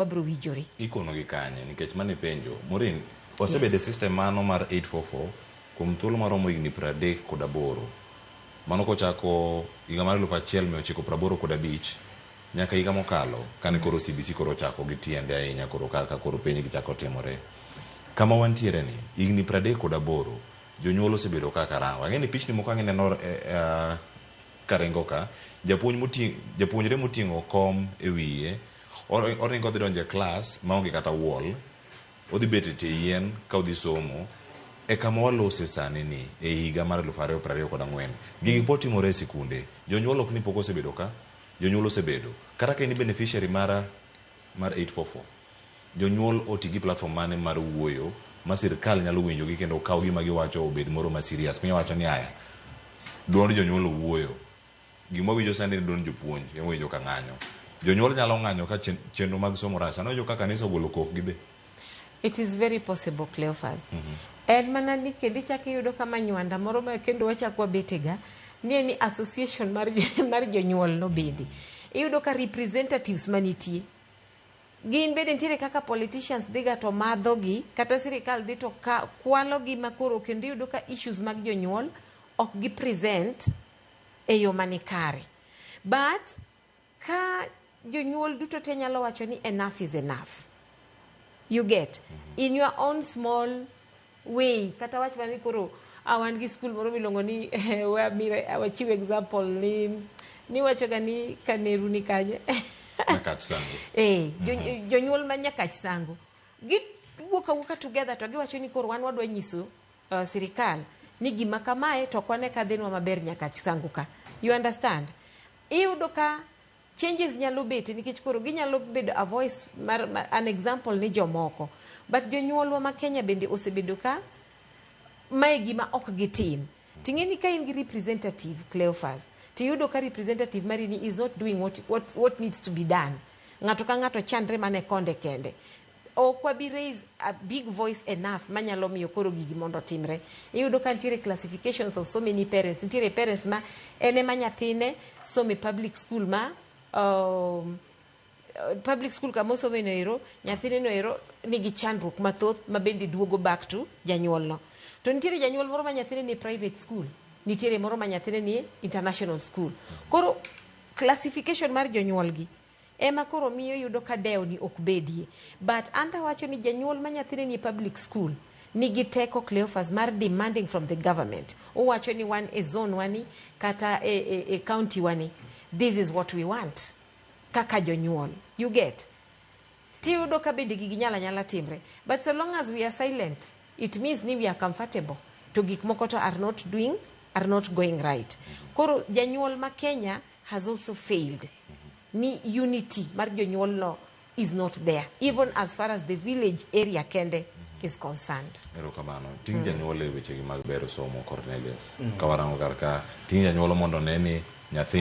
Wabro winjore. Ikono gi kanye? Nikech mano e penjo. Maureen, wasebedo e system mano mar 844 kuom thuolo maromo higni 38. Mano kochako higa mar 1985 nyaka higa mokalo kane koro CBC koro ochako gi tiende ahinya, koro kaka koro penj gi chako timore. Kama wantiere ni, higni 38, jonyuol osebedo kaka rango. Ang'e ni pichni moko ang'e neno karingo ka, japuonj moting', japuonjre moting'o kom e wiye, oringo odhi donjo e klas maonge kata wall, odhi bet e tie yien ka odhi somo. E kama walose sani ni e higa mar 2024. Gigi pod timore e sikunde. Jonyuol ok ni pok osebedo ka, jonyuol osebedo. Kata ka in beneficiary mar 844, jonyuol oti gi platform mane mar wuoyo ma sirkal nyalo winjogi kendo kaw gima giwacho obed moro ma serious. Piny owacho ni aya, duond jonyuol owuoyo. Gima wawinjo sani ni duond jopuonj ema winjo ka ng'anyo. Jonyuol nyalo ng'anyo ka chenro mag somo rach. Anawinjo ka kanisa ogolo kokgi be. It is very possible, Cleophas. En mana ni kendo ichako iyudo kama nywanda moro ma kendo wachako wabetega ni en ni association mar jonyuol no bende. Iyudo ka representatives manitie gin bende nitiere kaka politicians dhiga to madhogi kata sirikal dhi to kwalogi ma koro kendo iyudo ka issues mag jonyuol ok gi present e yo manikare. But ka jonyuol duto te nyalo wacho ni enough is enough. You get in your own small way, kata wach mana ni koro wan gi skul moro miluongo ni wachiw example ni niwachoga ni Kaneru ni kanye? Nyakach Sango. Eh, jonyuol ma Nyakach Sango giwuok awuoka together to giwacho ni koro wan wadwa nyiso sirikal ni gima kamae to ok wane ka dhinwa maber Nyakach Sango ka. You understand? Iyudo ka changes nyalo bete nikech koro ginyalo bedo a voice mar an example ni jomoko. But jonyuolwa ma Kenya bende osebedo ka mae gima ok gitim. Ting'e ni ka in gi representative, Cleophas, tiyudo ka representative mari ni is not doing what needs to be done. Ng'ato ka ng'ato chandre mana e konde kende. Ok wabi raise a big voice enough manyalo miyo koro gigi mondo otimre. Iyudo ka nitiere classifications of so many parents. Nitiere parents ma en ema nyathine somo e public school ma public school kama osome no ero, nyathine no ero nigi chandruok mathoth ma bende duogo back to janyuol no. To nitiere janyuol moro ma nyathine ni private school, nitiere moro ma nyathine ni international school. Koro classification mar jonyuol gi ema koro miyo yudo ka dewo ni ok bedie. But anta wacho ni janyuol ma nyathine ni public school nigi teko, Cleophas, mar demanding from the government. Owacho ni wan e zone wani kata e county wani, this is what we want kaka jonyuol. You get? Tiyudo ka bende gigi nyalo anyala timre. But so long as we are silent, it means ni we are comfortable. To gik moko to are not doing, are not going right. Koro janyuol ma Kenya has also failed. Ni unity mar jonyuol no is not there, even as far as the village area kende is concerned. Erokamano. Ting' janyuol e wechegi mag bero somo, Cornelius. Ka warango kar ka, ting' janyuol mondo one ni nyathi